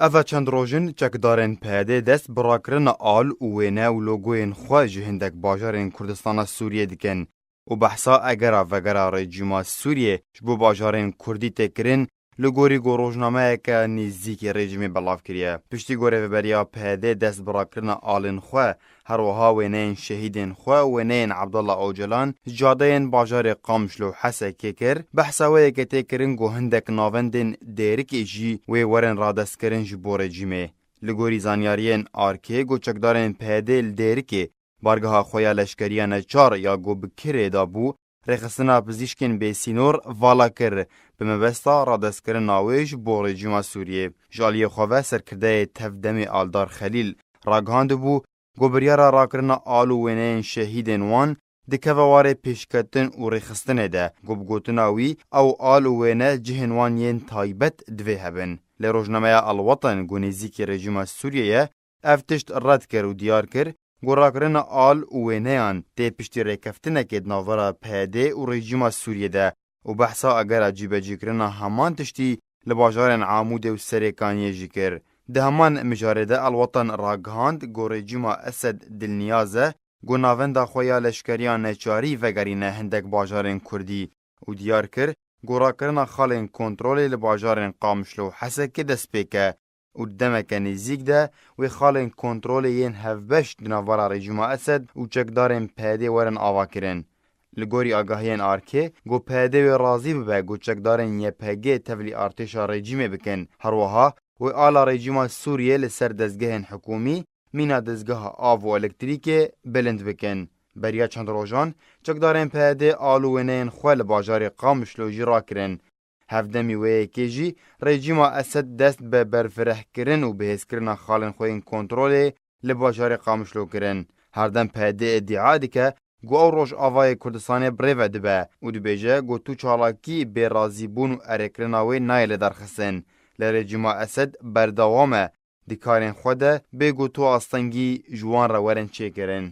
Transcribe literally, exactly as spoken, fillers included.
Eva çend roj in çekdarên P Y D dest bi rakirina al û wêne û logoyên xwe ji hindek bajarên Kurdistana Sûriyê dikin û behsa egera vegera rejîma Sûriyê ji bo bajarên Kurdî tê kirin, li gorî ku rojnameyeke nêzîkî rejîmê belav kiriye. Piştî ku rêveberiya P Y D dest bi rakirina alên xwe, her wiha wêneyên şehîdên xwe û wêneyên Abdullah Ocalan ji cadeyên bajarê Qamişlo û Hesekê kir, behsa wê yekê tê kirin ku hindek navendên Dêrikê jî wê werin radestkirin ji bo rejîmê. Li gorî zanyariyên Arkê, ku çekdarên P Y D li Dêrikê bargeha xwe ya leşkeriya neçar ya ku bi kirê de bû, rêxistina pizîşkên bêsînor vala kir, bi mebesta radestkirina wê ji bo rejîma Sûriyê. Ji aliyê xwe ve serkirdeyê Tevdemê Aldar Xelîl ragihandibû, ku biryara rakirina al û wêneyên şehîdên wan dikeve warê pêşketin û rêxistinê de, ku bi gotina wî ew al û wêne cihên wan yên taybet divê hebin. Lê rojnameya Alwatan ku nêzîkî rejîma Sûriyê ye, ev tişt red kir û diyar kir ku rakirina al û wêneyan tê piştî rêkeftinekê di navbera P Y D û rejîma Sûriyê de û behsa agera cîbecîkirina heman tiştî li bajarên Amûdê û Serêkaniyê jî kir. Di heman mijarê de Alwatan ragihand ku rejîma Esed dilniyaz e ku navenda xwe ya leşkeriya neçarî vegerîne hindek bajarên Kurdî û diyar kir ku rakirina xalên kontrolê li bajarên Qamişlo û Hesekê dest pê ke û di demeke nêzîk de wê xalên kontrolê yên hevbeş di navbera rejîma Esed û çekdarên P Y D werin avakirin. Li gorî agahiyên Arkê, ku P Y D wê razî bibe ku çekdarên Y P G tevlî artêşa rejîmê bikin, her wiha wê ala rejîma Sûriyê li ser dezgehên hikûmî, mîna dezgeha av û elektrîkê, bilind bikin. Beriya çend rojan, çekdarên P Y D al û wêneyên xwe li bajarê Qamişlo jî rakirin. Hevdemî wê yekê jî rejîma Esed dest bi berfirehkirin û bihêzkirina xalên xwe yên kontrolê li bajarê Qamişlo kirin. Herdem P Y D îdia dike ku ew Rojavayê Kurdistanê bi rê ve dibe û dibêje ku tu çalakî bê razîbûn û erêkirina wê nayê lidarxistin. Lê rejîma Esed berdewam e di karên xwe de bê ku tu astengî ji wan re werin çêkirin.